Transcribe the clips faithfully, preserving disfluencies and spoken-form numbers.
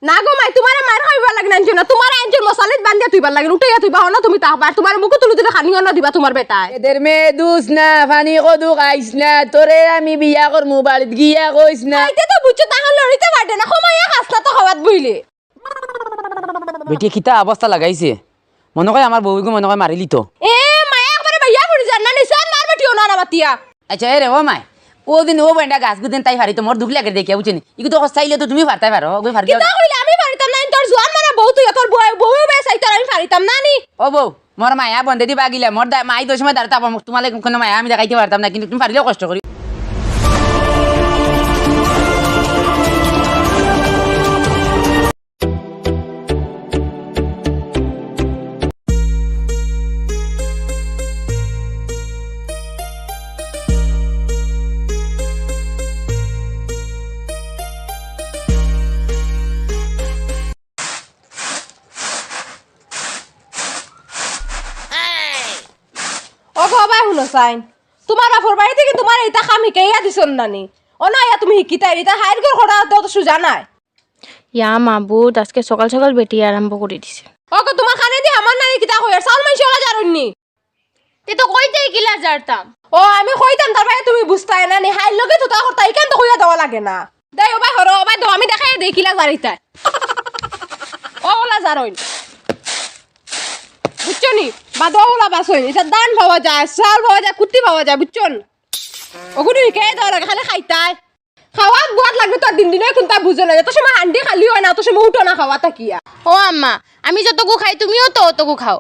না গো মাই, তুমারে মার খাইবার লাগি আনছো না, তুমারে আনছো মশালিত বান্ধিয়া থইবার লাগি, উঠাইয়া থইবা, হনো তুমি থাকবায়, তুমারে মুখো তুলি দিলে খানি অনো দিবা তুমার বেটায়। এদের মেয়ে দুস না, পানি কদু খাইস না, তোরে আমি বিয়া করমু, বাড়িত গিয়া কইস না। খাইতে তো বুঝছো, তাহলে লড়িতে পারে না, কমাইয়া খাস না তো খাওয়াত বইলে। বেটিয়ে কিতা অবস্থা লাগাইছে, মনে কয় আমার বউগু মনে কয় মারিলিতো। এ মায়া একবারে বাইয়া পড়ি যার না, নিশান মার বেটিও না, না মাতিয়া। আচ্ছা, এ রে, ও মাই, ও দিন ও বেন্ডা গাছ গুদিন তাই ফারিতো, মোর দুখ লাগে দেখিয়া, বুঝছো নি? ইগু তো চাইলে তো তুমি ফারতায় ফারো, ওগু ফারি কিতা কইলে আমি ফারিতাম না, তোর জোয়ান মানে বউ তুই, তোর বউ, বউ বে চাইতো আমি ফারিতাম না নি। ও বউ, মোর মায়া বন্ধে দিবা গিলা, মোর দা-, মাই তো সময় দাঁড়াতে তোমার কোনো মায়া আমি দেখাইতে পারতাম না, কিন্তু তুমি ফারিলেও কষ্ট করি। ও গো, বাই হুনো চাইন, তুমার বাপর বাড়ি থাকি তুমার ইতা কাম হিকাইয়া দিছইন না নি? অনো আইয়া তুমি হিকিতায়, ইতা হাইর ঘর করা তো সুজা নায়। ইয়া মাবুদ, আজকে সকাল সকাল বেটি আরম্ভ করি দিছে। ও গো, তুমার কানে দি আমার নানি কিতা কইয়ার, চাউল মাইনষে ওলা জারইন নি। তে তো কইতেই কিলা জারতাম। ও, আমি কইতাম, তার মানে তুমি বুঝতায় না নি, হাইর লগে তুতা করতা, ইখান তো কইয়া দেওয়া লাগে না। দেই, ও বাই হরো, ও বাই দেও, আমি দেখাই দেই কিলা জারিতায়। ও ওলা জারইন। বুঝছো নি? বাদ ওলা বাসইন। ইতা ধান পাওয়া যায়, চাউল পাওয়া যায়, কুত্তি পাওয়া যায়, বুঝছো নি? ওগুলো হিকাই দেওয়া লাগে, খালি খাইতায়। খাওয়াত বুয়াত লাগবে তো দিন দিনে, কুনতা বুঝো না। যত সময় হান্ডি খালি অয় না, অত সময় উঠো না খাওয়া থাকিয়া। ও আম্মা, আমি যতগু খাই, তুমিও তো অতগু খাও।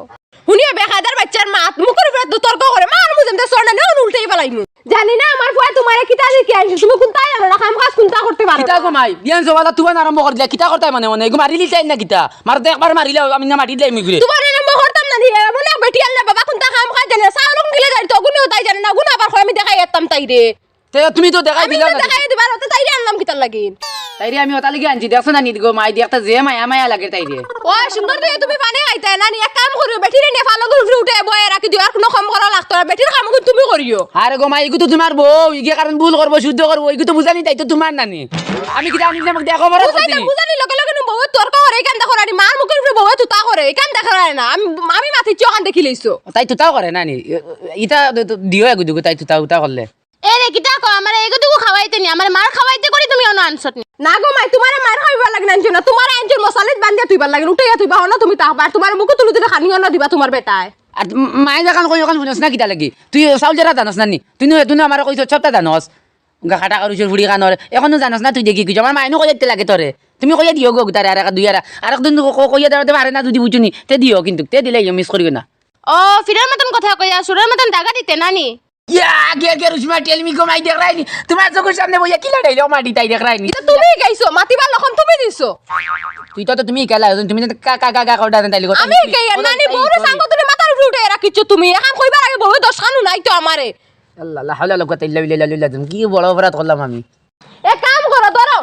হুনিও বেকায়দার বাইচ্চার মাত, মুখর উপরে তো তর্ক করে, মার মুজেম দে সরনা নেও, উল্টেই ফালাইমু। জানি না আমার ফুয়া তুমারে কিতা শিখাই আনছে, তুমি কুনতা জানো না, কাম কাজ কুনতা করতে পারো কিতা না। গো মাই, বিয়ান জবালা তুবান আরম্ভ করি দিলা, কিতা করতায় মনে মনে, এগু মারিলিতায় না কিতা? মারতে একবার মারিলে আমি না মারি দিলাই মুখরে। তুমার আরম্ভ করতাম না নি, এমন এক বেটি আনলে বাবা কুনতা কাম কাজ জানে, চাউল গিলে জানি তো, গুনে তাই জানে না, গুনে আবার কয় আমি দেখাই আনতাম তাইরে। তে তুমি তো দেখাই আমি দিলাও তো না। দেখাই দিবার, অত তাইরে আনলাম কিতার লাগি? তাইরে আমি অতা লাগি আনছি, দেখছো না নি গো মাই, দেখতা যে মায়া মায়া লাগে তাইরে। ও সুন্দর তো তুমি পানি খাইতায় না নি, এক কাম করিও, বেটিরে নিয়া ফালকর উপরে উঠে বয়ে রাখি দিও, আর কুনু কাম করা লাগতো না, বেটির কাম অগুন তুমি করিও। আরে গো মাই, ইগু তো তুমার বউ, ইগে কারণ ভুল করবো, শুদ্ধ করবো, ইগু তো বুঝানি তাই তো তুমার নানি। আমি কিতা আনি দিলাম, দেখো বড় বুঝাইতাম, করতে। বুঝানি লগে লগে নু বউয়ে তর্ক করে, ইখান দেখো রানি, মার মুখর উপরে বউয়ে তুতা করে, ইখান দেখো রায় না। আমি, আমি মাতিছি, অখান দেখি লইছো। তাই তুতাও করে না নি? ইতা দ-, দ-, দিও এগু দুগু, তাই তুতা উতা করলে। এ রে, কিতা কও, আমারে এগু দুগু খাওয়াইতে নি, আমারে মার খাওয়াইতে করি তুমি অনো আনছত নি। না গো মাই, তুমারে মার খাওয়াইবার লাগি আনছো না, তুমারে আনছো মশালিত বান্ধিয়া থইবার লাগি, উঠাইয়া থইবা, হনো তুমি থাকবায়, তুমারে মুখো তুলি দিলে খানি অনো দিবা তুমার বেটায়। আর মায়ে যেখান কই অখান হুনস না কিতা লাগি? তুই চাউল জারা জানস না নি? তুই নু, তুই নু আমারে কইছস সবটা জানস। গা কাটা কারুষর ফুড়ি কানর, অখনো জানস না তুই দেখি কিছু? আমার মায়ে নু কইয়া দিতে লাগে তোরে। তুমি কইয়া দিও গো তারে, আর এক দুই আর, আর একদিন ক-, ক-, কইয়া দেওয়াতে পারে না যদি বুঝুনি, তে দিও কিন্তু, তে দিলে ইয়ে মিস করিও না। ও, ফিরের মতন কথা কইয়া, সুরের মতন দাগা দিতে না নি? ইয়া, কে, কে, রুশমা, tell me গো মাই, দেখরায়নি? তুমার চকুর সামনে বইয়া কিলা ডাইলে ও মাটি তাই দেখরায়নি? ইতা তুমি গাইছো, মাতিবার লক্ষণ তুমি দিছো। তুই তো, তো তুমি গেলা, তুমি তো কা, কা, কা, কা, কওটা তাইলে গো। আমি কে আর নানি বউরে সাঙ্গ তুলে মাথার উপরে উঠে রাখিছো তুমি। অখান কইবার আগে বউয়ে দশ খান হুনাইতো আমারে। আল্লাহ, লা হাওলা ওয়ালা কুওয়াতা ইল্লা বিল্লাহ, ইল্লা বিল্লাহ, কি বড় অপরাধ করলাম আমি। এক কাম করো, ধরো,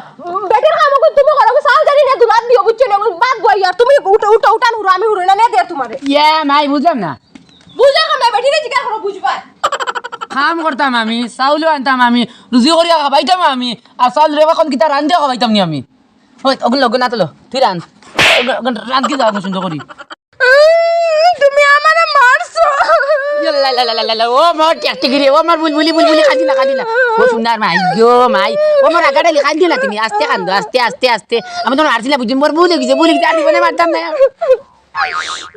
বেটির কাম অগুন তুমি করো, চাউল জারি না দুলাত দিও, বুঝছো না? বাদ বই আর তুমি উঠো, উঠো, উঠান হুরো, আমি হুরো না, নে দে তুমারে। ইয়া, মাই, বুঝলাম না। বুঝো কেমনে? বেটিরে জিজ্ঞাসা করো, বুঝবা। কাম করতাম আমি, চাউলও আনতাম আমি, রুজি করিয়া খাবাইতাম আমি, আর চাউল রে অখন কিতা রান্ধিয়া খাবাইতাম নি আমি? ওই, অগুন লগে না তোলো, তুই রান্ধ। অগুন, অগুন রান্ধ কি যাও সুন্দর করি। উম, তুমি আমারে মারছো। ইয়া লা লা লা লা লা, ও মোর টিকটিকি রে, ও মোর বুলবুলি, বুলবুলি, কান্দিও না, কান্দিও না। ও সোনার মাই গো, মাই। ও মোর আগাটা লি কান্দিও না তুমি, আস্তে কান্দো, আস্তে, আস্তে, আস্তে। আমি তো মারছি না, বুঝি, মোর ভুল অই গেছে, ভুল অই গেছে, আর জীবনে মারতাম না।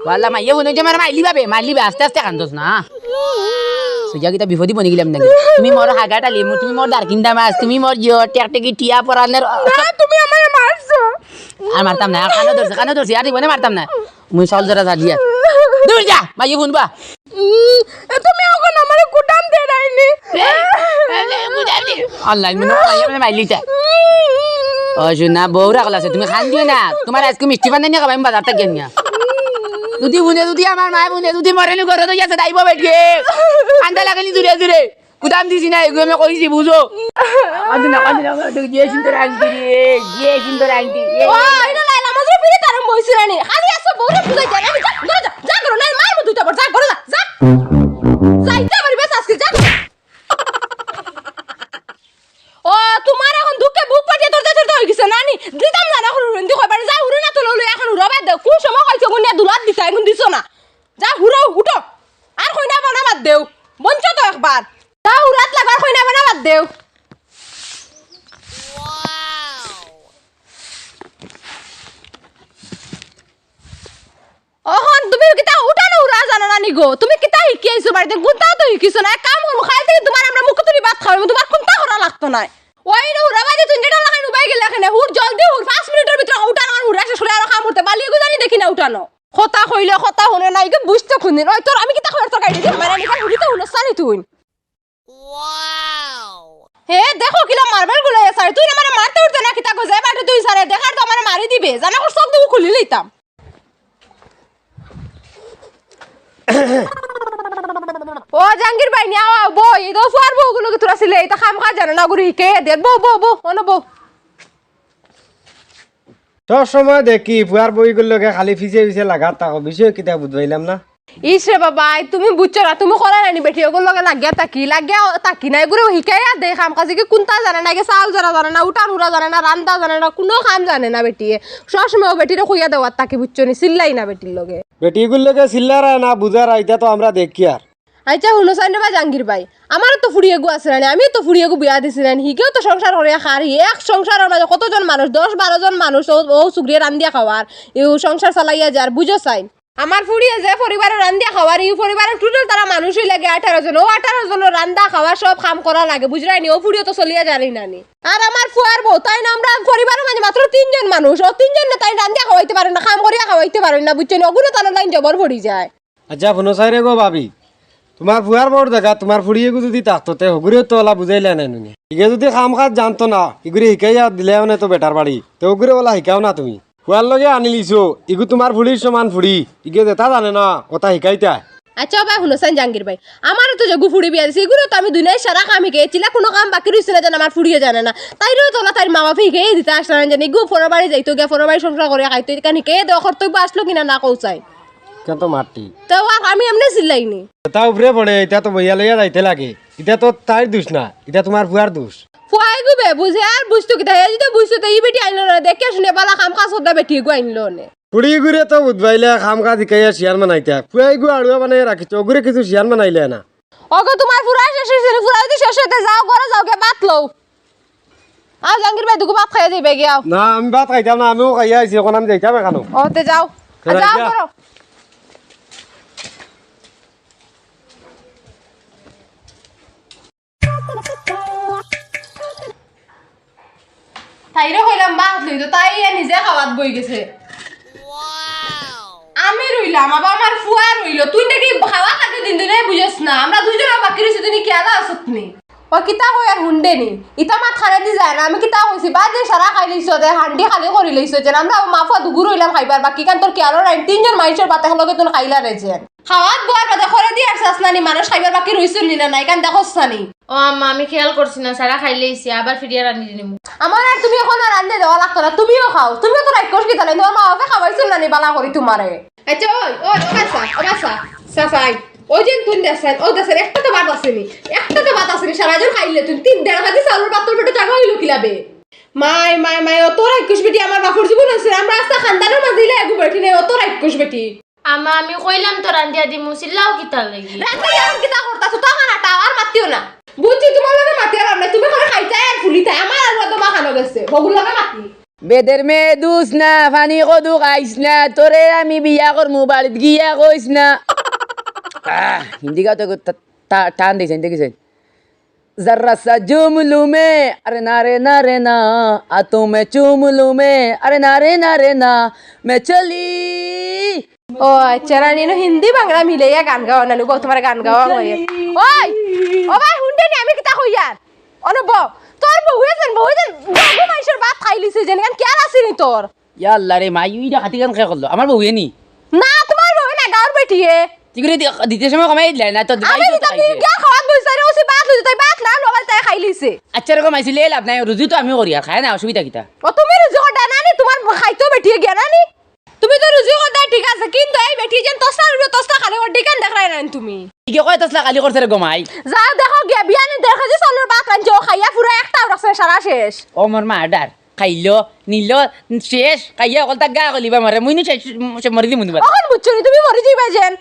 ওয়াল্লা মাইয়ে হুনো যে মার মাইলিবা বে, মাইলিবা, আস্তে আস্তে কান্দোস না। সুজা কিতা বিপদি বনি গেলাম নাকি? তুমি মোর হাগাটা লি, তুমি মোর দারকিন্দা মাছ, তুমি মোর জিও, টিকটিকি টিয়া পরানের। না, তুমি আমারে মারছো। আর মারতাম না, কানো ধরছি, কানো ধরছি, আর জীবনে মারতাম না। মুই চাউল জরা জ্বালিয়া। দূর যা, মাইয়ে হুনবা। উম, এ তুমি অখন আমারে কুটাম দেরায়নি। আল্লাহ, মনে হয় মাইয়া মানে মাইলিতা। ও সোনা, বউরা কল আছে, তুমি কান্দিও না। তুমার আজকে মিষ্টি পান নিয়া খাবাইমু বাজার থাকি আনিয়া। যদি হুনে, যদি আমার মায়ে হুনে, যদি মরে নু ঘরে তো গেছে, দাইব বেটিয়ে। কান্দা লাগেনি জুরে জুরে। কুদাম দিছি না, এগু আমি কইছি, বুঝো। কান্দি না, কান্দি না, কান্দি না, যে সুন্দর আন্টি রে, যে সুন্দর আন্টি। এ, ও, এ, এটা লাইলা মজনু পিরিত আরম্ভ হইছে না নি? খালি আসো বউরে বুঝাই দেয় না, যা, যা, যা, যা করো, না, মার মতো দুইটা বড়, যা, করো, যা, যা। যাইতে পারবে আজকে, যা। ও, তুমার অখন দুঃখে বুক ফাটিয়া ধরতে ধরতে হই গেছে, না নি? দিতাম না, না, অখন রুন্দি কয়বার যাও। এগুন দিছো না। যা হুরো উঠো। আর কইনা বানা বাদ দেও। বঞ্চ তো একবার। যা হুরাত লাগার কইনা বানা বাদ দেও। অখন তুমি কিতা উঠানো হুরা জানো না নি গো? তুমি কিতা হিকি আইছো বাড়িত? কুনটাও তো হিকিছো না। এক কাম করমু, কাইল থাকি তুমার আমরা মুখো তুলি ভাত খাওয়াইমু, তুমার কুনটা করা লাগতো নায়। ওই রে হুরা বাদে তুমি যেটা লাগাই উবাই গেলে এখানে, হুর জলদি হুর, পাঁচ মিনিটর ভিতরে উঠানো আর হুরা শেষ করি আর কাম করতে, বালিয়ে গুজানি দেখি না উঠানো। কথা কইলে কথা হুনে না, ইগু বুঝতে কুনদিন। ওই তোর আমি কিতা করার তোর গাড়ি দিয়ে মারা নিবা, হুরি তো হুনস না নি তুই। হে, দেখো কিলা মারবার গুলাই আছে। তুই আমারে মারতে উঠতে না কিতা গো? যে বাটে তুই সারে দেখার তো আমারে মারি দিবে। জানা কর সব দুগু খুলি লইতাম। ও জাহাঙ্গীর ভাই, নিয়া আও, বই, এই তো ফুয়ার বউগুলো কি তোরা ছিলে, এটা কাম কাজ জানে না, গুরু হিকে দে, বউ, বউ, বউ, অনো বউ। সব সময় দেখি ফুয়ার বউগুর লগে খালি পিছে পিছে লাগাত থাকো, বিষয় কিতা বুঝবাইলাম না। ইস রে বাবা, এই তুমি বুঝছো না, তুমি করা নানি বেটি, ওগুর লগে লাগিয়া থাকি, লাগিয়া থাকি না, এগুলো হিকাইয়া দে কাম কাজ, কি কুনটা জানে না, কি চাউল জারা জানে না, উঠান হুরা জানে না, রান্দা জানে না, কুনু কাম জানে না বেটিয়ে। সব সময় ও বেটিরে কইয়া দেওয়ার থাকি, বুঝছো নি, চিল্লাই না বেটির লগে। বেটিগুর লগে চিল্লারা না বুঝারা, ইটা তো আমরা দেখি আর। আচ্ছা, হুনো চাইন রে বা জাহাঙ্গীর ভাই, আমারও তো ফুড়ি এগু আছে না, আমিও তো ফুড়ি এগু বিয়া দিছি না, হিগেও তো সংসার করিয়া খার, এক সংসারর মাঝে কতজন মানুষ, দশ বারো জন মানুষ, ও, ও সুগরিয়ে রান্দিয়া খাওয়ার, এও সংসার চালাইয়া যার, বুঝো চাইন। আমার ফুড়িয়ে যে পরিবারো রান্দিয়া খাওয়ার, ই পরিবারো total তারা মানুষ অইলে গিয়া আঠারো জন, ও আঠারো জনর রান্দা খাওয়া সব কাম করা লাগে, বুঝরায় নি, ও ফুড়িও তো চলিয়া যারই না নি। আর আমার ফুয়ার বউ, তাইন আমরা পরিবারর মাঝে মাত্র তিনজন মানুষ, ও তিনজনরে তাইন রান্দিয়া খাওয়াইতে পারইন না, কাম করিয়া খাওয়াইতে পারইন না, বুঝছো নি, ওগুলো তারা তাইন জবর পড়ি যায়। আচ্ছা, হুনো চাইন রে গো ভাবি, তুমার ফুয়ার বউর জাগাত তুমার ফুড়ি এগু যুদি থাকতো, তে হগুরে তো অলা বুঝাইলা নায় নি। ইগে যুদি কাম কাজ জানতো না, ইগুরে হিকাইয়া দিলায় অনে তো বেটার বাড়ি, তে হগুরে অলা হিকাও না তুমি। ফুয়ার লগে আনিলিছো, ইগু তুমার ফুড়ির সমান ফুড়ি, ইগে যেতা জানে না, অতা হিকাইতায়। আচ্ছা ভাই, হুনো চাইন জাহাঙ্গীর ভাই, আমারও তো যেগু ফুড়ি বিয়া দিছে, ইগুরে তো আমি দুনিয়ার সারা কাম হিকাইছি, ইলা কুনু কাম বাকি রইছে না যেন আমার ফুড়িয়ে জানে না। তাইরেও তো অলা তাইর মা বাপে হিকাইয়া দিতা আছলা না জানি, ইগু পরর বাড়ি যাইতো গিয়া, পরর বাড়ি সংসার করিয়া খাইতো, ইখান হিকাইয়া দেওয়া কর্তব্য আছলো কিনা না কও চাইন। কেন তো মাটি? তে আর আমি এমনে চিল্লাইনি। তা উপরে পড়ে, ইতা তো বইয়া লইয়া যাইতে লাগে। ইতা তো তাইর দুষ না, ইতা তুমার ফুয়ার দুষ। ফুয়ায় গু বে, বুঝে আর বুঝতো কিতা? হে যুদি বুঝতো তে ই বেটি আনলো না, দেখিয়া শুনিয়া বালা কাম কাজ করতা বেটি গু আনলো অনে। ফুড়ি গুরে তো বুঝবাইলে কাম কাজ হিকাইয়া শিয়ান বানাইতা। ফুয়ায় গু আড়ুয়া বানাইয়া রাখিছো, ওগুরে কিছু শিয়ান বানাইলে না। ওগো, তুমার ফুরা শেষ অইছে নি? ফুরা যুদি শেষ অইতে যাও, ঘরো যাও গিয়া ভাত লও। আও জাহাঙ্গীর ভাই, দুগু ভাত খাইয়া যাইবায় গিয়া, আও। না, আমি ভাত খাইতাম না, আমিও খাইয়া আইছি, অখন আমি যাইতাম অখানো। ও, তে যাও। তে যাও, যাই গিয়া। ঘরো। তাইরে কইলাম ভাত লইতো, তাই ইয়া নিজে খাওয়াত বই গেছে। আমি রইলাম, আবার আমার ফুয়া রইলো। তুই নাকি খাওয়া খাতে দিন দিনে বুঝস না, আমরা দুইজন বাকি রইছি, তুই কিয়ালা আসত নি? ও কিতা কই আর হুনডে নি? ইতা মাত খারে দি যায় না, আমি কিতা কইছি? বাদ দে, সারা খাই লইছো দে, হান্ডি খালি করি লইছো যে, আমরা মা ফুয়া দুগু রইলাম খাইবার, বাকি কান তোর কিয়ালো নাই, তিনজন মাইনষর ভাত একলগে তুই খাইলা রে যে। খাওয়াত বওয়ার বাদে খরে দি আর চাস না নি, মানুষ খাইবার বাকি রইছইন নি না নাই, কান দেখস না নি? ও আম্মা, আমি খেয়াল করছি না, সারা খাইলেইছি, আবার ফিরিয়া রান্ধি নিমু। আমার আর তুমি অখন আর রান্ধি দেওয়া লাগতো না, তুমিও খাও, তুমিও তো রাক্ষস কিতা নাই, তুমার মা বাপে খাওয়াইছইন না নি বালা করি তুমারে। আচ্ছা, ওই, ওই, ও বাসা, ও বাসা, সাফাই, ওই যে তুই দেছেন, ও দেছেন, একটা তো ভাত আছে নি, একটা তো ভাত আছে নি, সারা জন খাইলে তুই তিন দেড় কেজি চাউলর ভাত তোর পেটো জাগা অইলো কিলাবে? মাই, মাই, মাই, অত রাক্ষস বেটি আমার বাপর জীবন আছে, আমরা আস্তা খানদানর মাঝে ইলা এগু বেটি নাই, অত রাক্ষস বেটি। আম্মা, আমি কইলাম তো রান্ধিয়া দিমু, চিল্লাও কিতার লাগি? রান্ধিয়া এখন কিতা করতাছ? তো খানা টাও আর মাতিও না। বুঝছি, তুমার লগে মাতিয়া লাভ নাই, তুমি খালি খাইতায় আর ফুলিতায়। আমার আর অত মাখানো গেছে, বগুর লগে মাতি। বেদের মেয়ে দুস না, ফানি কদু খাইস না, তোরে আমি বিয়া করমু, বাড়িত গিয়া কইস না। আহ, হিন্দি গাও তো টা-, টা-, টান দিছে, হিন্দি গেছে। जरा सा झूम लूं मैं, अरे ना रे ना रे ना, हाथों में चूम लूं मैं, अरे ना रे ना रे ना, मैं चली। ও আচ্ছা, রানী, ইনো হিন্দি বাংলা মিলাইয়া গান গাওয়া না, গো, তুমার গান গাওয়া হয়। ওই, ও ভাই, হুনডে নি আমি কিতা কইয়ার? অনো ব, তোর বউয়ে যেন, বউয়ে যেন, বউ মাইনষর ভাত খাইলিছে যেন, কেন কেয়ার আছে নি তোর? ইয়া আল্লাহ রে, মাই, ইটা খাতি কাম কে করলো? আমার বউয়ে নি? না, তুমার বউয়ে না, গাঁওর বেটিয়ে। কি করে দি-, দিতে সময় কমাই দিলে না, তো আমি দিতাম নি, গিয়া খাওয়াত বইছে রে, ওসি ভাত লইছে, তাই ভাত না, নবাল তাই খাইলিছে। আচ্ছা, এরকম আইসি, লে লাভ নাই, রুজি তো আমিও করি, আর খায় না, অসুবিধা কিতা? ও, তুমি রুজি করতা না নি, তুমার খাইতো বেটিয়ে গিয়া না নি? তুমি তো রুজি করতায় ঠিক আছে, কিন্তু এই বেটি যেন তসলা রুলো তসলা খালি ওর ডিকান দেখরায় না তুমি। কি কয় তসলা খালি করছে রে গো মাই? যাও দেখো গিয়া, বিয়ানে দেড় কেজি চাউলর ভাত আনছে, ও খাইয়া পুরা একটাও রাখছে না, সারা শেষ। ও মোর মা, ডার। খাইলো, নিলো, শেষ, খাইয়া অকলতা গা কলিবা মরে, মুই নু শেষ, সে মরি দিমু নিবা। অখন বুঝছো নি, তুমি মরি যাইবা যেন।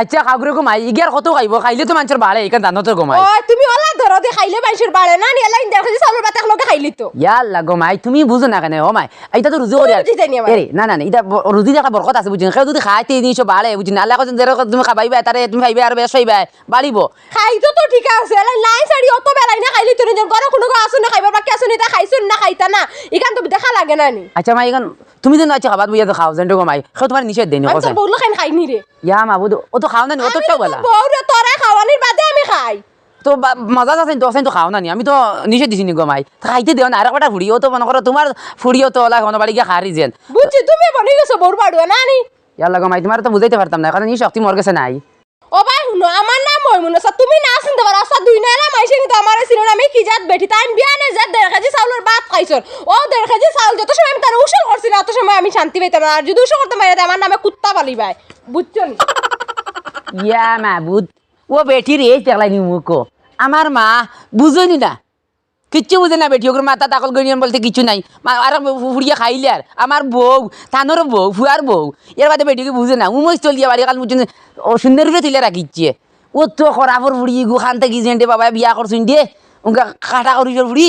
আচ্ছা, খাউক রে গো মাই, ইগিয়ার কত খাইবো? খাইলে তো মানষর বাড়ে, ইখান জানো তো গো মাই। ওই, তুমি অলা ধরো দে খাইলে মানষর বাড়ে না নি, এলা ইন দেড় কেজি চাউলর ভাত একলগে খাইলি তো। ইয়া আল্লাহ গো মাই, তুমি বুঝো না কেনে, ও মাই? ইটা তো রুজি করি আর। বুঝি যাই নি আমার। এরে, না, না, না, ইটা ব-, রুজির একটা বরকত আছে, বুঝছো নি? কেউ যদি খায়, তে এই জিনিসও বাড়ে, বুঝছো নি? আল্লাহ কইছইন, যেরকম তুমি খাবাইবা, তারে তুমি পাইবা, আরো বেশ পাইবা, বাড়িবো। খাইতো তো ঠিক আছে, এলা লাইন সারি অত বেলাই না খাইলি তো নিজর ঘরো কোনো কেউ আছো না খাইবার, বাকি আছো নি, তা খাইছো না খাইতা না, ইখান তো দেখা লাগে না নি। আচ্ছা মাই, ইখান তুমি যেন আছো খাবার বইয়া তো খাও, যেন গো মাই, কেউ তুমারে নিষেধ দেয়নি, আমি কথা। তোর বউর লাখান খাইনি রে। ইয়া মাবুদ, ও তো খাও না নি, ও তো আমি তো একটাও বালা। তোর বউরে তোরে খাওয়ানির বাদে আমি খাই। তো বা-, মজা আছে তো, আছে তো খাও না নি, আমি তো নিষেধ দিছি নি গো মাই। তো খাইতে দেও না, আর একটা ফুড়ি, ও তো মনে করো তুমার ফুড়িও তো অলা কোনো বাড়ি গিয়া খারি যেন। বুঝছি, তুমি বনি গেছো বউর বাড়ুয়া না নি? ইয়াল্লা গো মাই, তুমারে তো বুঝাইতে পারতাম না, কারণ ই শক্তি মোর গেছে নাই। ও ভাই, হুনো, আমার নাম ময়মুন। আচ্ছা, তুমি না চিনতে পারো। আচ্ছা, দুই নায়রা মাইনষে কিন্তু আমারে চিনো না। আমি কি জাত বেটি? তাইন বিয়ানে যে দেড় কেজি চাউলর ভাত খাইছইন। ও দেড় কেজি চাউল যত সময় আমি তারে উসুল করছি না, অত সময় আমি শান্তি পাইতাম না। আর যদি উসুল করতে পারি, তে আমার নামে কুত্তা পালিবায়। বুঝছো নি? ইয়া মাবুদ, ও বেটির age দেখলায় নি মুখো। আমার মা, বুঝইন না। কিচ্ছু বুঝে না বেটি, ওগুর মাথাত আকল জ্ঞান বলতে কিচ্ছু নাই। মা-, আর ফু-, ফুড়িয়ে খাইলে আর, আমার বউ, তানরও বউ, ফুয়ার বউ, এর বাদে বেটি কি বুঝে না। উমজ তলিয়া বাড়ি কাল মুচুন, ও সুন্দর করে তুলে রাখিছে। ও তো খরাফর ফুড়ি, ইগু খান থাকি যেন দে বাবায় বিয়া করছইন দে, উনকা কাটা করিসর ফুড়ি।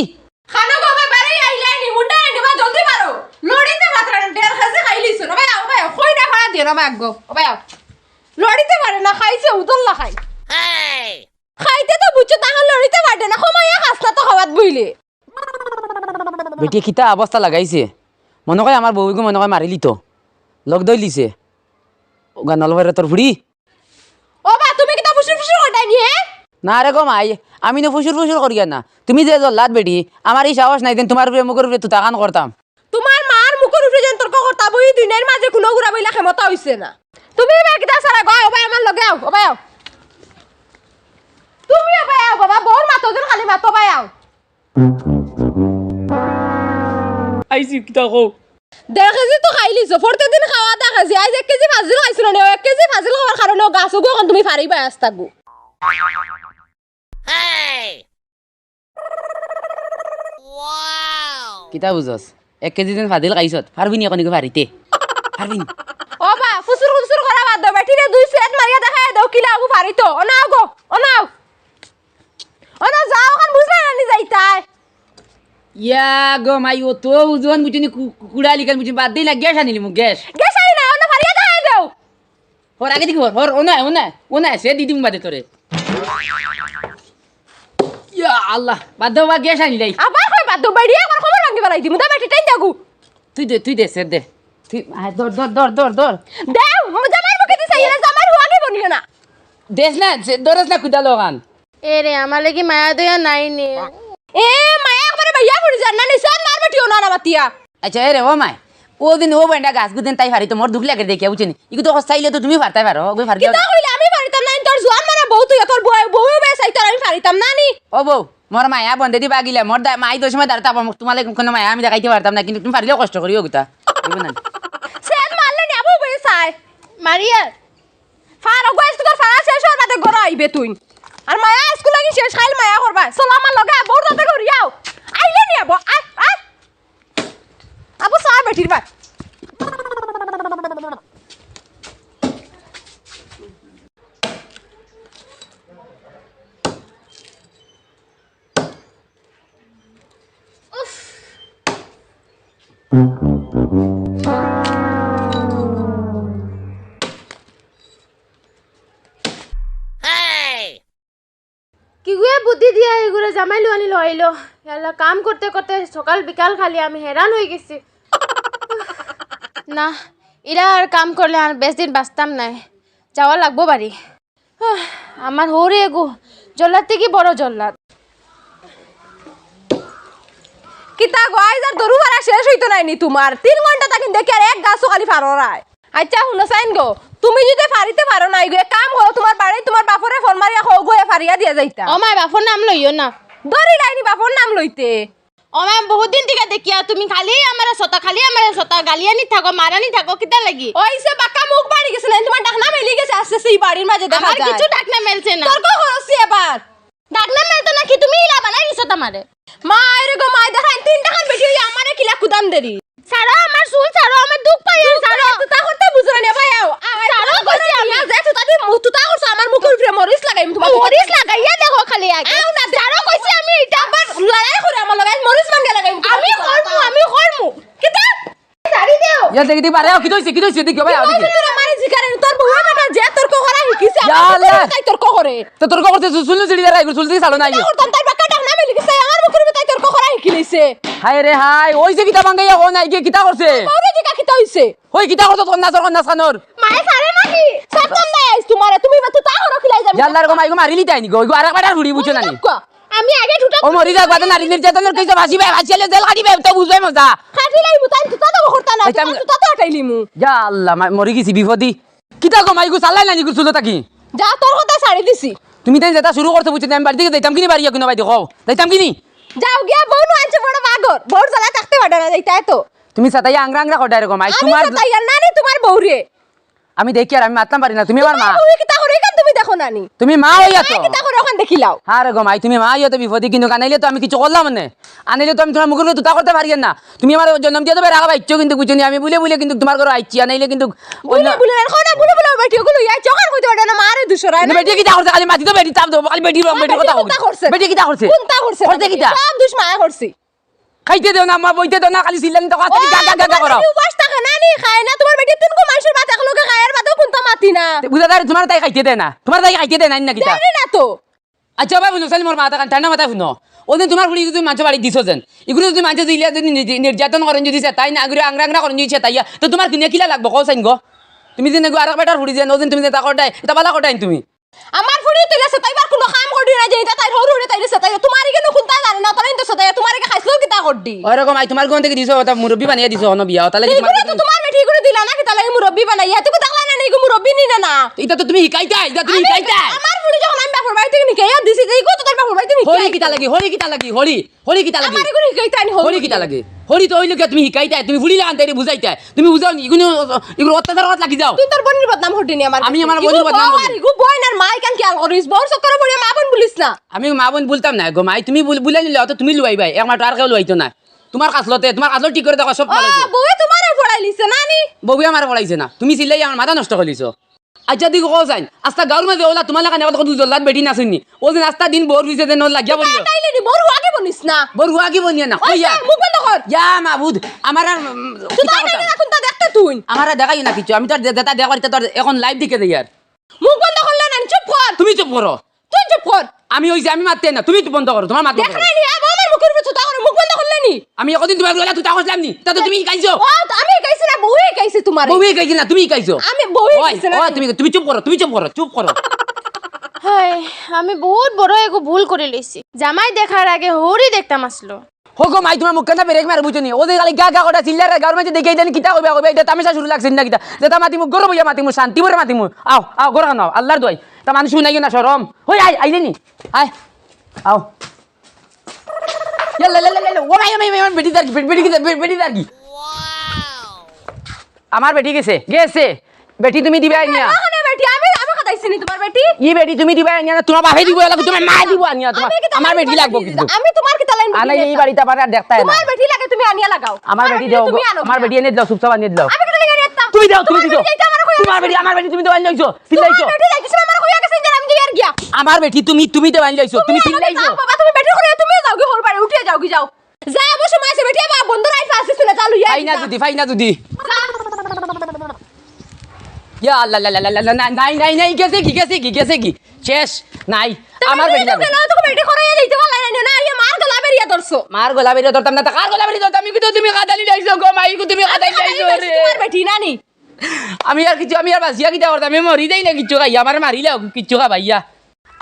খানো গো, বাবারে আইলাই নি, মুন্ডা নি, বা জলদি মারো। লড়িতে মাত্র দেড় কেজি খাইলিছো, ও ভাই আও, ও ভাই আও, কই না ফাড়া দিও না, ও ভাই আও গো, ও ভাই আও। লড়িতে পারে না, খাইছে, উতল্লা খাই। খাইতে তো বুঝছো, তাহলে লড়িতে পারে না, কমাইয়া খাস না তো খাওয়াত বইলে। বেটিয়ে কিতা অবস্থা লাগাইছে, মনে কয় আমার বউগু মনে কয় মারিলিতো, লগ দইলিছে। ওগা নলফেরে তোর ফুড়ি। ও বা, তুমি কিতা ফুসুর ফুসুর করতায় নি, হে? না রে গো মাই, আমি নু ফুসুর ফুসুর করিয়ার না। তুমি যে জল্লাদ বেটি, আমার ই সাহস নাই যেন তুমার উপরে মুখর উপরে তুতাখান করতাম। তুমার মার মুখর উপরে যেন তর্ক করতা বই, দুই নায়র মাঝে কুনু গুড়া বইলা ক্ষমতা অইছে না। তুমি এবার কিতা সারা গো, ও ভাই আমার লগে আও, ও ভাই আও। তুমি ও ভাই আও, বাবা, বউর মাতো যেন খালি মাতো, ভাই আও। আইছি, কিতা কও? দেড় কেজি তো খাইলিছো, প্রত্যেক দিন খাওয়া দেখা যায়। আইজ এক কেজি ফাজিল খাইছো না নি, এক কেজি ফাজিল খাওয়ার কারণে ও গাছ উগু অখন তুমি ফারিবায় আস্তা গু। কিতা বুঝস? এক কেজি দিন ফাদিল খাইছত, ফারবি নি অখন ইগু ফারিতে? ফারবি নি? ও বা, ফুসুর ফুসুর করা বাদ দেও, বেটিরে দুই সেট মারিয়া দেখাই দেও, কিলা অগু ফারিতো। অনাও গো, অনাও। অনাও যাও, অখন বুঝলায় না নি যাইতায়। ইয়া গো মাই, ও তো উজন বুঝুনি কু-, কু-, কুড়ালি কান বুঝুনি, বাদ দেই না, গ্যাস আনিলিমু, গ্যাস। গ্যাস আনি না, অনা ফারিয়া দেখাই দেও। হর আগে দেখি হর, হর, ও না, ও না, ও না, সে দি দিমু বাদে তোরে। ইয়া আল্লাহ, বাদ দেও বা গ্যাস আনিলাই। আবার কই বাদ দেও, বেড়িয়ে আমার কোমর ভাঙি ফালাই দিমু, দা বেটি টাইন দেগু। তুই দে, তুই দে, সে দে। তুই, আয়, ধর, ধর, ধর, ধর, ধর। দেও, জামাইর মুখে দিছে, ইয়ে জামাইর হুয়ানি বনিও না। দেস না, সে ধরস না কুদালো খান। এ রে, আমার লাগি মায়া দয়া নাই নি। এ, মায়া একবারে বাইয়া পড়ি যার না, নিশান মার বেটি, ও না, না বাতিয়া। আচ্ছা, এ রে, ও মাই, ও দিন ও বেন্ডা গাছ গুদিন তাই ফারিতো, মোর দুখ লাগে দেখিয়া, বুঝছনি? ইগু তো চাইলে তো তুমি ফারতায় ফারো, ওগু ফারি কিতা কইলে আমি ফারিতাম না, তোর জোয়ান মানে বউ তুই, তোর বউ, বউ বে চাই, তোর আমি ফারিতাম না নি। ও বউ, মোর মায়া বন্দে দি বাগিলা, মোর দা-, মাই তো সময় দাঁড়াতে আবার মুখ তোমার লাগি কোনো মায়া আমি দেখাইতে পারতাম না, কিন্তু তুমি ফারিলেও কষ্ট করিও গুতা। বুঝবে না? সে মারলে নি, আবু বউ চাই। মারিয়া। ফার, ওগো, আইজকু তোর ফারা শেষ অওয়ার বাদে ঘরো আইবে তুই। আর মায়া আইজকু লাগি শেষ, খাইল মায়া করবা। চলো আমার লগে, বউর তাতে ঘুরি আও। আইলে নি আবো, আয়, আয়। আবো, চা বেটির বায়। উফ। কিগুয়ে বুদ্ধি দিয়া ইগুরে জামাই লওয়ানি লইলো। ইয়াল্লা, কাম করতে করতে সকাল বিকাল খালি আমি হেরান অই গেছি। না, ইলা আর কাম করলে আর বেশ দিন বাঁচতাম নায়। যাওয়া লাগবো বাড়ি। আহ, আমার হউরে এগু, জল্লাদ থাকি বড় জল্লাদ। কিতা গো, আইজ আর দরু ফারা শেষ অইতো নায় নি তুমার? তিন ঘন্টা থাকি দেখি আর এক গাছও খালি ফাররায়। আচ্ছা, হুনো চাইন গো, তুমি যদি ফারিতে ফারো নায় গো, এক কাম করো, তুমার বাড়ি তুমার বাফরে ফোন মারিয়া কও গো, এ ফারিয়া দিয়া যাইতা। ও মাই, বাফর নাম লইও না। দরি লাইনি বাফর নাম লইতে। ও মাই, বহুত দিন থাকি দেখিয়ার তুমি খালি আমারে সতা, খালি আমারে সতা, গালিয়ানি থাকো, মারানি থাকো, কিতা লাগি? অইছে বাক্কা মুখ বাড়ি গেছে না, তুমার ঢাকনা মেলি গেছে আস্তে আস্তে ই বাড়ির মাঝে দেখা যায়। আমার কিচ্ছু ঢাকনা মেলছে না। তর্ক করছি এবার। ঢাকনা মেলতো না কি, তুমি ইলা বানাই দিছো আমারে। মাই রে গো মাই, দেখাইন তিনটা খান বেটি অইয়া আমারে ইলা কুদাম দেরি। ছাড়ো আমার চুল, ছাড়ো, আমার দুখ পাই, ছাড়ো। তুতা করতে বুঝো না ভাই, আও। ছাড়ো কইছি আমি। যে তুতা দি মু-, তুতা করছো আমার মুখর উপরে মরিচ লাগাইমু, তোমার মরিচ লাগাইয়া দেখো খালি আগে। আও না, ছাড়ো কইছি আমি, ইটা আবার লড়াই করে আমার লগে, মরিচ ভাঙ্গা লাগাইমু। আমি করমু, আমি করমু। কিতা? ছাড়ি দেও। ইয়া দেখি, দেখি, বারে, কিতা অইছে, কিতা অইছে, দেখি, ভাই, আও দেখি। তোরা মারি জিকারে, তোর বউয়ে বেটা যে তর্ক করা শিখিছে, ইয়া আমার আল্লাহ। তাই তর্ক করে। তো তর্ক করতে চুল, চুল ছিঁড়ি দাঁড়াই, চুল দিয়ে ছাড়ো না, ইয়ে। করতাম, তাই বাক্কা ডাক না মিলি গেছে, আমার মুখর উপরে তাই তর্ক করা শিখি লইছে। হায় রে হায়, ওই যে কিতা ভাঙ্গাইয়া কও না, ইগে কিতা করছে? বউরে জিকা কিতা অইছে? ওই কিতা করছো, কন্যা সর, কন্যা সানোর? মায়ে ছাড়ে নাকি? সব কম নাই আইস তোমারে, তুমি বা তুতা করো খিলাই যাবে। ইয়াল্লার গো মাই গো, মারিলি তাই নি গো, ওই গো আরেক বেটার ফুড়ি বুঝছো না নি? আমি আগে ঠুটা ও মরি যাক, বাদে নারী নির্যাতনর কেসে ফাঁসি পায়, ফাঁসি হলে জেল খাটিবে, তো বুঝবে মজা। খাটি লাইমু, তাই তুতা তো করতা না, তাই তো আমি তুতা তো আটাই লিমু। ইয়া আল্লাহ, মা-, মরি গেছি বিপদি। কিতা গো মাই গো, চালাই না নি গো চুলো তাকি? যা, তোর কথা ছাড়ি দিছি। তুমি তাই যেটা শুরু করছো বুঝছো, আমি বাড়ি থেকে যাইতাম কিনি, বাড়ি কিনো বাইদি কও, যাইতাম কিনি? যাও গিয়া, বউ নু আনছে বড় বাগর, বউর জ্বালা থাকতে পারে না, যাইতাই তো। তুমি সাতাইয়া আংরা আংরা কটায় এরকম, আই আমি তোমার সাতাইয়া না রে, তোমার বউরে। আমি দেখি আর আমি মাততাম পারি না, তুমি আমার মা। বউরে কিতা করে, ইখান তুমি দেখো না নি? তুমি মা হইয়া তো। কিতা করে, ওখান দেখিলাও। আরে গো মাই, তুমি মা হইয়া তো বিপদে, কিন্তু আনাইলে তো আমি কিছু করলাম না। আনাইলে তো আমি তোমার মুখের উপরে তুতা করতে পারি না। তুমি আমার জন্ম দিয়ে তো বেড়া বাইচ্ছ, কিন্তু বুঝছো নি, আমি বুলে বুলে কিন্তু তোমার ঘরে আইছি, আনাইলে কিন্তু বুলে বুলে না, কও না, বুলে বুলে বেটি ওগুলো ইয়া চোখের কইতে পারে না, মারে দুসরায় না। বেটি কিতা করছে? খালি মাটি তো বেটি চাপ দেবো, খালি বেটি, বেটি কথা কইছে। বেটি কিতা করছে? কোনটা করছে? করছে কিতা? সব দুষ মায়া করছি। খাইতে দেও না, মা বইতে দেও না, খালি চিল্লানি তো খালি গা গা গা গা করো। উপাস থাকে না নি, খায় না, তোমার বেটি তিন গো মানুষের ভাত একলগে খায়, আর ভাতও কোনটা মাতি না। বুঝা যায়, তোমার তাই খাইতে দেয় না, তোমার তাই খাইতে দেয় না, না কিতা? জানি না তো। আচ্ছা ভাই, বুঝো, চাইলে মোর মাথা খান ঠান্ডা মাথায় শুনো। ওদিন তোমার ফুড়ি যদি মাংস বাড়ি দিছো যেন, এগুলো যদি মাংস দিলে যদি নির্য-, নির্যাতন করেন যদি সেটাই না, এগুলো আংরা আংরা করেন যদি সেটাই, তো তোমার কিনে কিলা লাগবো, কও চাইন গো? তুমি যদি নাকি আরেক বেটার ফুড়ি যেন, ওদিন তুমি যেটা কটায়, এটা বালা কটায় তুমি। আমার ফুড়ি তুই সেটাইবার কোনো কাম করবি না, যে এটা তাই হরু রে তাই সেটাই, তোমার এখানে কোনটা জানে না, তাহলে তো সেটাই, তোমার এখানে খাইছিল কিতা করবি? ওরকম আই তোমার কোন থেকে দিছো, ওটা মুরব্বি বানিয়ে দিছো, হনো বিয়া, তাহলে কি তোমার এগুলো তো তোমার বেটি করে দিলা না, কিতা লাগে মুরব্বি বানাইয়া, তুমি দেখলা না, এগু মুরব্বি নি না, না। এটা তো তুমি হিকাইতায়, এটা তুমি হিকাইতায়। আমার ফুড়ি যখন আমি বাপর বাড়ি থেকে নিকাইয়া দিছি, যে এগু তো তোর বাপর বাড়ি থেকে হরি নিকাই। কিতা লাগি, হরি কিতা লাগি, হরি, হরি কিতা লাগি? আমার এগুলো হিকাইতায় নি, হরি। হরি কিতা লাগি? হরি তো হইলো গিয়া তুমি হিকাইতায়, তুমি ফুড়ি লাগান তাইরে বুঝাইতায়, তুমি বুঝাও নি, এগুলো, এগুলো অত্যাচার করাত লাগি যাও। তুই তোর বোনের বদনাম হটি নি আমার আমি কাছে। আমার বোনের বদনাম করি। এগু বইন আর মা ইখান খেয়াল করিস, বউর চক্করে পড়িয়া মা বোন বলিস না। আমি মা বোন বলতাম না গো মাই, তুমি বুল-, বুলাইলে অত তুমি লুয়াইবায়, একমাত্র আর কেউ লুয়াইতো না। তোমার কাছলতে, তোমার কাছল ঠিক করে দেখো, সব ও, ভালো অইবো। বউয়ে তোমারে পড়াইলিছে না নি? বউয়ে আমারে পড়াইছে না, তুমি চিল্লাই আমার মাথা নষ্ট করিলিছো। আচ্ছা, দেখো, কও চাইন, আস্তা গাঁওর মাঝে ওলা তোমার লাখান এখন কত জল্লাদ বেটি নাচইন নি। ও যে আস্তা দিন বউর পিছে যে নল লাগিয়া পড়িও। তাইলে নি, বউর হুয়াকে বনিস না। বউর হুয়াকে বনিয়া না, ওই কইয়া। মুখ বন্ধ কর। ইয়া মাবুদ, আমার আর, উম, তুই কিতা তাই করতাম? না, এখন তা দেখতে তুই। আমার আর দেখাইও না কিছু, আমি তো আর যে-, যেটা দেখার, এটা তো আর এখন live দেখে দেই আর। মুখ বন্ধ করলে না, চুপ কর। তুমি চুপ করো। তুই চুপ কর। আমি ওই যে আমি মাততে না, তুমি বন্ধ করো, তোমার মাত বন্ধ দেখ করো। না নি, আবার আমার মুখের উপরে তুতা করে, মুখ বন্ধ করলে নি। আমি একদিন তোমার গলা তুতা করলাম নি, তা তো তুমি হিকাইছো। ও, তো আমি হিকাইছি না, বউয়ে হিকাইছে তোমারে। বউয়ে হিকাইছে না, তুমি হিকাইছো। আমি বউয়ে ওই, হিকাইছে না। ওই, তুমি, তুমি চুপ করো, তুমি চুপ করো, চুপ করো। হায়, আমি বহুত বড় এগু ভুল করি লইছি। জামাই দেখার আগে হরি দেখতাম আসলো। হো গো মাই, তোমার মুখখান বেরেক মারে বুঝছো নি? ও যে খালি গা গা কটা চিল্লার, গাঁওর মাঝে দেখে ইদানি কিতা কইবা, কইবা, এটা তামাশা শুরু লাগছে না কিতা? যেটা মাতিমু, গরম হইয়া মাতিমু, শান্তি করে মাতিমু। আও, আও, গরম আও, আল্লাহর দোয়াই। তা মানুষ শুনাইও না, শরম। হই, আয়, আইলে নি? আয়, আও। ইয়াল্লা, লা, লা, লা, লা। ও মাই, ও মাই, ও মাই, বেটি দাঁড়ি, বেটি, বেটি, বেটি, বেটি দাঁড়ি। আমার বেটি গেছে, গেছে। বেটি তুমি দিবায় আনিয়া। না, না, বেটি, আমি, আমি কথা আইছি নি তোমার বেটি। ই বেটি তুমি দিবায় আনিয়া না, তোমার বাপে দিবো, এলা তোমার মা দিবো আনিয়া, তোমার, আমি কিতা আমার বেটি লাগবো কিন্তু। আমি তোমার কিতা লাইন আনা বেটি এই বাড়িতে আবার আর দেখতায় না। তোমার বেটি লাগে, তুমি আনিয়া লাগাও। আমার বেটি দাও, তুমি আনো আমার গিয়া। বেটি এনে দিলাও, চুপচাপ আনিয়া দিলাও। আমি কিতা লাইন আনতাম? তুমি দাও, তুমি তোমার দিলাও। বেটি চাইতে আমার কই তোমার বেটি, আমার বেটি তুমি দেওয়ান লইছো, চিল্লাইছো। তোমার বেটি যাইতেছে, আমার কইয়া গেছে যে আমি যাই আর গিয়া। আমার বেটি তুমি, তুমি দেওয়ান লইছো, তুমি চিল্লাইছো। যাও বাবা, তুমি বেটি করে তুমি যাও কি হল বাড়ি উঠিয়া যাও কি যাও। যা, অবশ্য মাসে বেটিয়া বা বন্ধ রাইট পাস দিছে না, চালু ইয়া ফাইনা যা। যদি, ফাইনা যদি। যা। ইয়া আল্লাহ, লা, লা, লা, লা, লা, নাই, নাই, নাই, নাই, গেছে কি, গেছে কি, গেছে কি? শেষ, নাই। আমার বেটি লাগবো। বেলা তো বেটি করে এই দিতে পারলাই না, না, ইয়া মার গলা বেরিয়া ধরছো। মার গলা বেরিয়া ধরতাম না, তা কার গলা বেরিয়া ধরতাম? আমি কিন্তু তুমি কাদালি লাইছো গো, মাই গো, তুমি কাদালি লাইছো রে। তোমার বেটি না নি? আমি আর কিছু, আমি আর বাঁচিয়া কিতা করতাম? আমি মরি যাই না কিচ্ছু খাইয়া, আমার মারিলাও কিচ্ছু খাবাইয়া।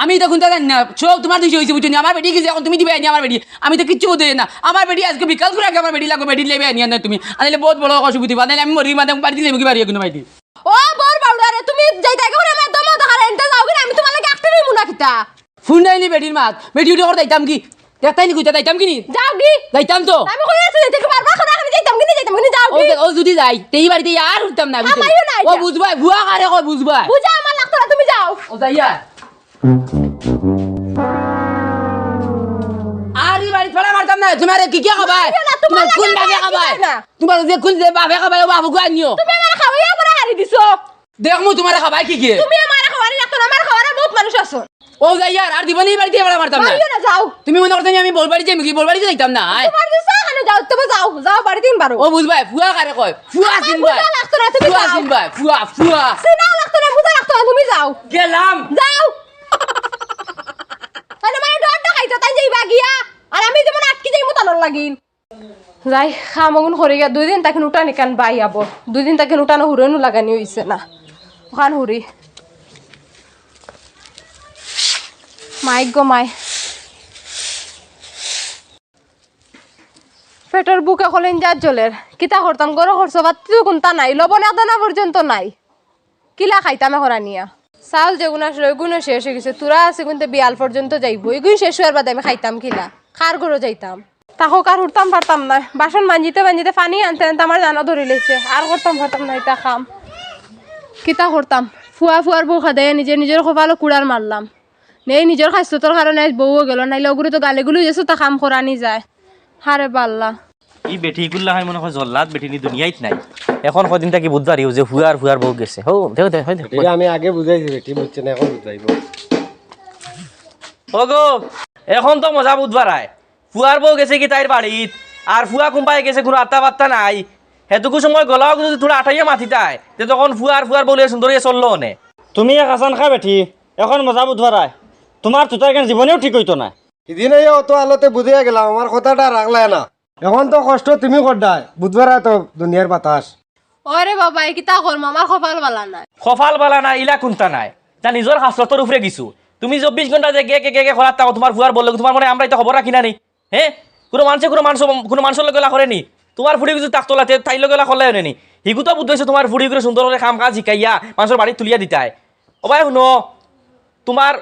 আমি তো কোনটা জানি না, সব তোমার দোষে হইছে, বুঝছো নি? আমার বেটি গেছে, এখন তুমি দিবায় আনিয়া আমার বেটি। আমি তো কিচ্ছু বুঝি না। আমার বেটি আজকে বিকাল করে আগে আমার বেটি লাগবো, বেটি লইবায় আনিয়া না তুমি। আনলে বহুত বড় অসুবিধা, আনলে আমি মরি, মানে বাড়ি দিলে মুখে বাড়ি এখনো বাইদি। ও বড় বাউড়া রে, তুমি যাইতায় গো, আমার দম তো হারা এনতে যাও গো, আমি তোমার লাগি আটকে রইমু না কিতা? ফোন দেয়নি বেটির মাত, বেটি উঠে করে যাইতাম কি? দেখতায় নি কইতা যাইতাম কি নি? যাও কি? যাইতাম তো। আমি কই আছি, যাইতে কি বারবার কথা আমি যাইতাম কি নি, যাইতাম কি নি, যাও ও কি? ও যদি যাই, তেই বাড়িতে আর উঠতাম না, বুঝছো? আমাইও নাই ও যা। বুঝবায়, ভুয়া কারে কয় বুঝবায়। বুঝা আমার লাগতো না, তুমি যাও। ও যাইয়া। আর ই বাড়ি ছড়া মারতে না, তুমারে কিতা খাবায়? না, তুমার তুমার কুন লাগে বাপে খাবায়? না। তুমার যে কুন যে বাপে খাবায়, ও বাপকে আনিও। তুমি আমারে খাওয়াইয়া পরে হারি দিছো। দেখমু তুমারে খাবায় কিতা? তুমি আমারে খাওয়ানি লাগতো না, আমারে খাওয়াইরা বউত মানুষ আছইন। ও যাইয়ার, আর দিবানি বাড়িত এবার মারতাম না। মারিও না, যাও। তুমি মনে করতায় আমি বউর বাড়িত যাইমু গি, বউর বাড়িত যাইতাম না, আয়। তুমার যে চা খানো যাও, তবে যাও, যাও বাড়িত দিন পারো। ও বুঝবায়, ফুয়া কারে কয়? ফুয়া চিনবায়। বুঝা লাগতো না, তুমি ফুয়া যাও। চিনবায়, ফুয়া, ফুয়া। চিনা লাগতো না, বুঝা লাগতো না, তুমি যাও। গেলাম। যাও। তাইলে মানে ডর দেখাইছো, তাই যাইবা গিয়া। আর আমি যেমন আটকি যাইমু তানোর লাগিন। যাই, কাম অগুন করি গিয়া, দুই দিন তাকিন উঠানি কান বাই আবো। দুই দিন তাকিন উঠানো হুরনো লাগানি অইছে না। অখান হুরি। মাই গো মাই। পেটর ভুকে কলিঞ্জাত জ্বলের। কিতা করতাম, ঘরো খরচ পাতি তো কুন্তা নাই, লবণ এক দানা পর্যন্ত নাই। কিলা খাইতাম এখন আনিয়া? চাউল যেগুন আছিল, ওইগুনও শেষ অইগেছে। থুড়া আছে, কিন্তু বিয়াল পর্যন্ত যাইবো। ওইগুন শেষ অওয়ার বাদে আমি খাইতাম কিলা? কার ঘরো যাইতাম? তাকো কার উঠতাম পারতাম না। বাসন মাঞ্জিতে মাঞ্জিতে, পানি আনতে আনতে আমার জানো ধরিলাইছে। আর করতাম পারতাম না ইতা কাম। কিতা করতাম? ফুয়া ফুয়ার বউ খাদাইয়া নিজে নিজর কপালো কুড়াল মারলাম। নেই, নিজর খাইছলতর কারণে আইজ বউও গেল, নাইলে ওগুরে তো গালে গুলি অইছে, তা কাম করানি যায়। হারে বাল্লা। ই বেটি ইগুল্লা হয় মনে হয় জল্লাদ বেটি নি দুনিয়াত নাই। এখন কদিন থাকি বুঝবার ইউ যে ফুয়ার ফুয়ার বউ গেছে। হো, দেখো, দেখো, দেখো। এটা আমি আগে বুঝাইছি বেটি, বুঝছে না, এখন বুঝাইবো। ওগো, এখন তো মজা বুঝবার আয়। ফুয়ার বউ গেছে কি তাইর বাড়িত, আর ফুয়া কুম্পায় গেছে কুনু আত্তা বাত্তা নাই। হেতুকু সময় গলাও যদি থুড়া আটাইয়া মাতিতায়, তে তখন ফুয়ার ফুয়ার বউ লইয়া সুন্দর অইয়া চললো অনে। তুমি এক আসান খা বেটি, এখন মজা বুঝবার আয়। তুমার তুতার কেন জীবনেও ঠিক অইতো না। হিদিন আইয়া অত আলোতে বুঝিয়া গেলাম, আমার কথাটা রাখলায় না। এখন তো কষ্ট তুমি কররায়, বুঝবার আয় তো দুনিয়ার বাতাস। ওরে বাবা, এ কিতা করমু, আমার কপাল বালা নায়। কপাল বালা নায়, ইলা কুন্তা নায়। তা নিজর খাছলতর উপরে কিছু। তুমি চব্বিশ ঘন্টা যে গে গে গে গে করার থাকো, তুমার ফুয়ার বউর লগে, তুমার মনে আমরা ইতা খবর রাখি না নি? হে? কুনু মানষে কুনু মানষর, কুনু মানষর লগে অলা করে নি? তুমার ফুড়ি কিছু থাকতো লাতে, তাইর লগে অলা করলায় অনে নি? হিগু তো বুঝাইছো তুমার ফুড়ি করে সুন্দর করে কাম কাজ শিখাইয়া মানষর বাড়িত তুলিয়া দিতায়। ও ভাই, হুনো, তুমার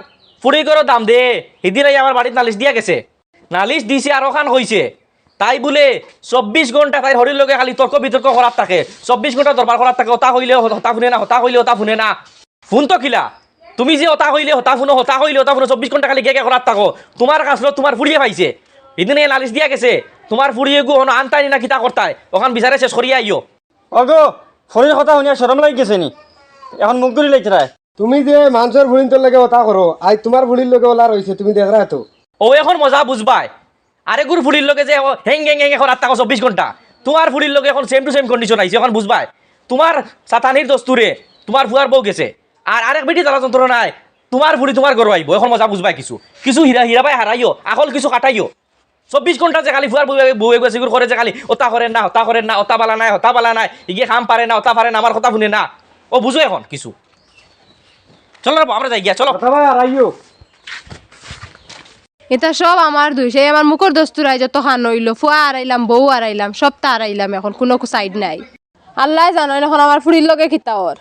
ফুড়ি ঘরো দাম দে, হিদিন আইয়া আমার বাড়িত নালিশ দিয়া গেছে। নালিশ দিছে আর অখান কইছে, তাই বুলে চব্বিশ ঘন্টা তাইর হরির লগে খালি তর্ক বিতর্ক করার থাকে, চব্বিশ ঘন্টা দরবার করার থাকে, অতা কইলে হতা হুনে না, হতা কইলে অতা হুনে না। হুনতো কিলা? তুমি যে অতা কইলে হতা হুনো, হতা কইলে অতা হুনো, চব্বিশ ঘন্টা খালি গে গে করার থাকো। তুমার খাছলত তুমার ফুড়িয়ে পাইছে। হিদিন আইয়া নালিশ দিয়া গেছে, তুমার ফুড়িয়ে গু অনো আনতায় নি না কিতা করতায়, অখান বিচারে শেষ করিয়া আইও। ওগো, ফুড়ির কথা হুনিয়া শরম লাগি গেছে নি? এখন মুখ গুলি লাইতরায়। তুমি যে মানষর ফুড়িন্তর লগে অতা করো, আইজ তুমার ফুড়ির লগে অলা রইছে, তুমি দেখরায় তো। ও এখন মজা বুঝবায়। আরেগুর ফুড়ির লগে যে ও হেং হেং হেং করার থাকো চব্বিশ ঘন্টা, তুমার ফুড়ির লগে এখন same to same condition আইছে, এখন বুঝবায়। তুমার সাতানির দস্তুরে তুমার ফুয়ার বউ গেছে, আর আরেক বেটি জ্বালা যন্ত্রণায় তুমার ফুড়ি তুমার ঘরো আইবো, এখন মজা বুঝবায় কিছু। কিছু হীরা, হীরা ভাই হারাইও, আকল কিছু খাটাইও। চব্বিশ ঘন্টা যে খালি ফুয়ার বউ, বউ এগুয়া সিগুর করে যে খালি, "অতা করের না, হতা করের না, অতা বালা নায়, হতা বালা নায়, ইগে কাম পারে না, অতা পারে না, আমার কথা হুনে না।" ও বুঝো এখন কিছু। চলো রে বা, আমরা যাই গিয়া, চলো। কথা ভাই, আর আইও। ইতা সব আমার দুষ, এই আমার মুখর দস্তুরায় যতখান অইলো, ফুয়া হারাইলাম, বউ হারাইলাম, সবতা হারাইলাম, এখন কুনু side নাই। আল্লায় জানইন এখন আমার ফুড়ির লগে কিতা অর।